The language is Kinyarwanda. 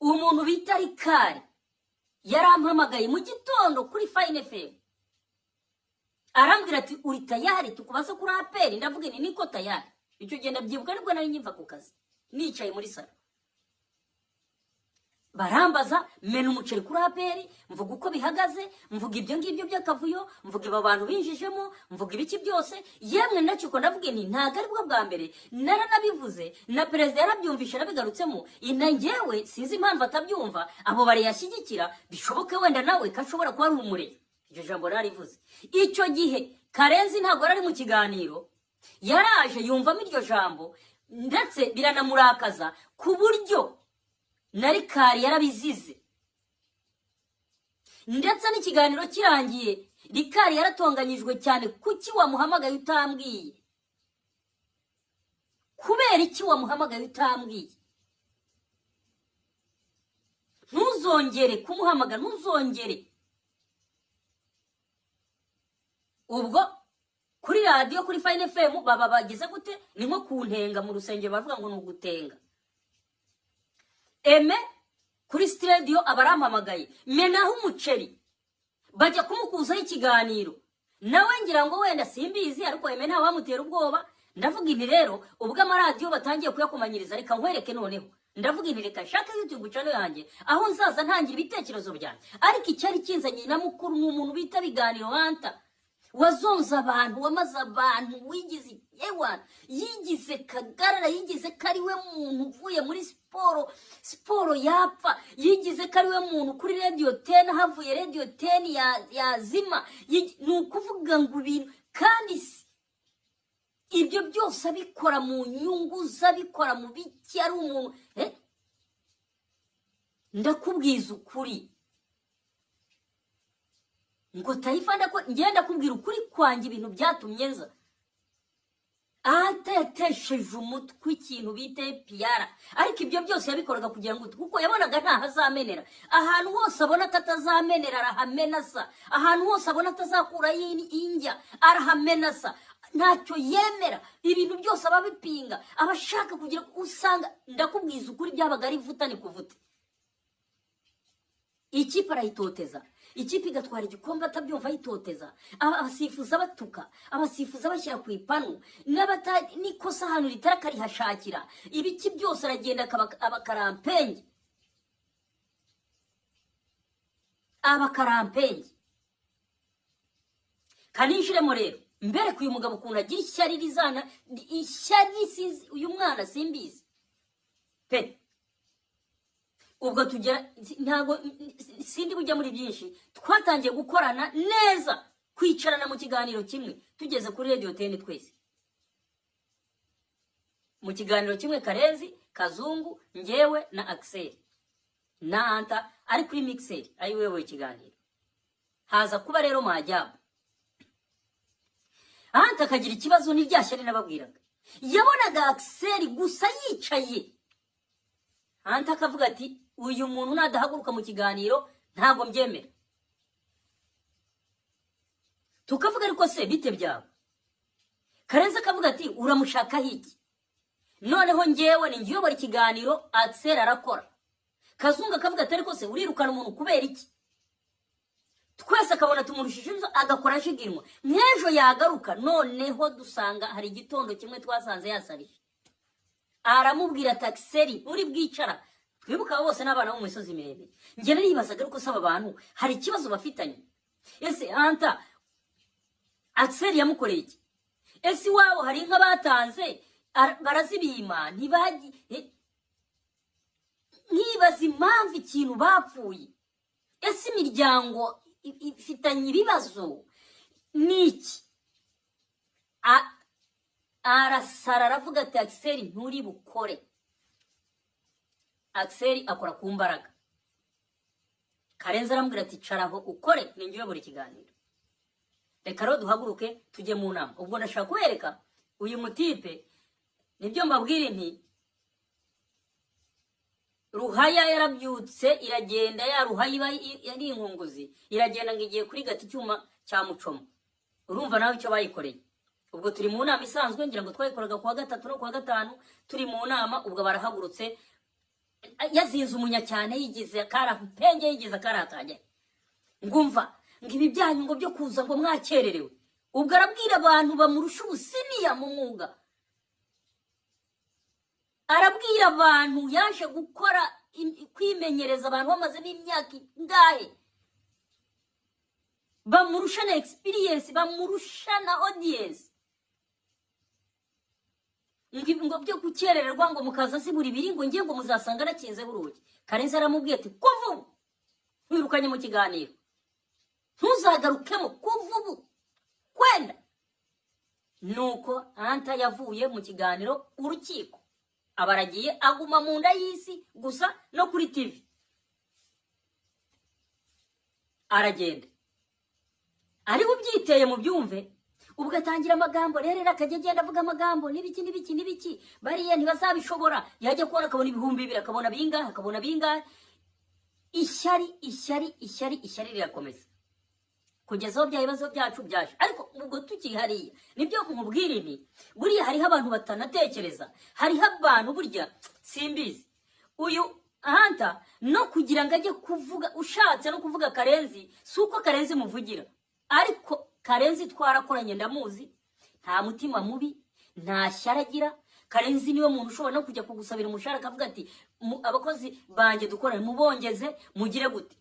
Umuntu bita Rikari yarampamagaye mu gitondo kuri Fine FM, arambwira ati: "Uri tayari tukubaze kuri APR?" Ndavuga nti: "Niko tayari." Icyo gihe ndabyibuka, nibwo nari nkiva ku kazi, nicaye muri salon, barambaza, mena umuceri kuri APR, mvuga uko bihagaze, mvuga ibyo ngibyo by'akavuyo, mvuga aba bantu binjijemo, mvuga ibiki byose. Yemwe ndaciko, ndavuga nti: "Ntabwo aribwo bwa mbere, naranabivuze na perezida yarabyumvishe, arabigarutsemo." Ina njyewe sinzi impamvu atabyumva, abo barayashyigikira, bishoboke wenda nawe ko ashobora kuba ari umurezi. Iryo jambo narivuze icyo gihe. Karenzi ntabwo yari ari mu kiganiro, yaraje yumvamo iryo jambo, ndetse biranamurakaza ku buryo na Rikari yarabizize. Ndetse n'ikiganiro kirangiye, Rikari yaratonganyijwe cyane: "Kuki wamuhamagaye utambwiye? Kubera iki wamuhamagaye utambwiye? Ntuzongere kumuhamagara, ntuzongere." Ubwo kuri radiyo, kuri Fine FM, baba bagize gute? Ni nko kuntenga mu rusengero, bavuga ngo ni ugutenga. Eme kuri sitidiyo aba arampamagaye, menaho umuceri, bajya kumukuzaho ikiganiro nawe. Ngira ngo wenda simbizi, ariko eme ntawamutera ubwoba. Ndavuga inti: "Rero ubwo amaradiyo batangiye kuyakomanyiriza, reka nkwereke." Noneho ndavuga inti: "Reka nshake YouTube channel yanjye aho nzaza ntangira ibitekerezo byanjye." Ariko icyari kinzanye na mukuru ni umuntu bita Biganiro Hanta, wazonze abantu, wamaze abantu, wigize ewa, yigize kagarara, yigize ko ari we muntu uvuye muri siporo, siporo yapfa, yigize ko ari we muntu kuri Radio 10, havuye Radio 10 yazima. Ni ukuvuga ngo ibintu kandi ibyo byose abikora mu nyungu ze, abikora mu biki, ari umuntu. Ndakubwiza ukuri ngo Tayifa, ngenda kubwira ukuri kwanjye, ibintu byatumye nza atatesheje umutwe ikintu bita piyara. Ariko ibyo byose yabikoraga kugira ngo, kuko yabonaga ntaho azamenera. Ahantu hose abona ko atazamenera arahamenasa, ahantu hose abona atazakurayo indya arahamenasa. Ntacyo yemera, ibintu byose aba abipinga, aba ashaka kugira. Usanga, ndakubwiza ukuri, byabaga ari vuta ni kuvute. Ikipe arayitoteza, ikipe igatwara igikombe atabyumva, ayitoteza, abasifuzi batuka, abasifuzi bashyira ku ipanu n'ikosa ahantu ritari akarihashakira, ibiki byose aragenda abakarampenge, abakarampenge. Kaninjiremo rero mbereke uyu mugabo ukuntu agira ishyari rizana ishyari. Sinzi uyu mwana, simbizi pe. Ubwo tugera, ntabwo sindi bujya muri byinshi. Twatangiye gukorana neza, kwicarana mu kiganiro kimwe, tugeze kuri Radio 10 twese mu kiganiro kimwe: Karenzi, Kazungu, ngewe na Axel na Anta ari kuri mixer, ari we uyoboye ikiganiro. Haza kuba rero majyabu, Anta akagira ikibazo n'irya shyari nababwiraga. Yabonaga Axel gusa yicaye, Anta akavuga ati: "Uyu muntu nadahaguruka mu kiganiro ntabwo mbyemera." Tukavuga: "Ariko se bite byawe?" Karenzi akavuga ati: "Uramushakaho iki?" Noneho ngewe ni njye uyobora ikiganiro, Axel arakora. Kazungu akavuga ati: "Ariko se urirukana umuntu kubera iki?" Twese akabona tumurushije inzu, agakora ashiginwa. Nk'ejo yagaruka, noneho dusanga hari igitondo kimwe twasanze yasarije, aramubwira ati: "Axel, uri bwicara." Twibuka, abo bose n'abana bo mu misozi miremire. Njye naribazaga: ariko se aba bantu hari ikibazo bafitanye? Ese Anta, Axel yamukoreye iki? Ese iwabo hari inka batanze barazibima? Ntibagi nkibaza impamvu ikintu bapfuye. Ese imiryango ifitanye ibibazo? Ni iki? Arasara, aravuga ati: "Axel, nturi bukore." Axel akora ku mbaraga. Karenzi aramubwira ati: "Caraho ukore, ni njye uyobora ikiganiro." Reka rero duhaguruke tujye mu nama. Ubwo ndashaka kubereka uyu mutipe, nibyo mbabwira nti ruhaya yarabyutse iragenda, ya ruhaya iba ari inkunguzi, iragenda ngo igiye kurigata icyuma cya mucoma. Urumva nawe icyo bayikoreye. Ubwo turi mu nama isanzwe, ngira ngo twayikoraga kuwa gatatu no kuwa gatanu. Turi mu nama, ubwo barahagurutse. Yazinze umunya cyane, yigize karampenge, yigize karatangiye. Ngumva ngo ibi byanyu ngo byo kuza ngo mwakererewe. Ubwo arabwira abantu bamurusha ubusenior mu mwuga, arabwira abantu yaje gukora kwimenyereza, abantu bamazemo imyaka ingahe, bamurusha na experience, bamurusha na audience, ngo byo gukerererwa, ngo mukaza zibura ibiri, ngo ngiye ngo muzasanga nakinze urugi. Karenzi aramubwiye ati: "Kuva ubu wirukanye mu kiganiro, ntuzagarukemo kuva ubu kwenda." Nuko Anta yavuye mu kiganiro Urukiko, aba aragiye, aguma mu nda y'isi gusa no kuri TV. Aragenda ariwe ubyiteye mu byumve. Ubwo atangira amagambo rero, akajya agenda avuga amagambo n'ibiki n'ibiki n'ibiki, bariya ntibazabishobora. Yajya kubona akabona 2000, akabona bingahe, akabona bingahe. Ishyari, ishyari, ishyari, ishyari rirakomeza kugeza aho bya bibazo byacu byaje. Ariko ubwo tukiri hariya, nibyo nkubwira ibi: buriya hariho abantu batanatekereza, hariho abantu burya simbizi. Uyu Hanta no kugira ngo ajye kuvuga, ushatse no kuvuga Karenzi, si uko Karenzi muvugira, ariko Karenzi twarakoranye, ndamuzi, nta mutima mubi, nta shyari agira. Karenzi niwe muntu ushobora no kujya kugusabira umushahara, akavuga ati: "Abakozi banjye dukorane mubongeze, mugire gute."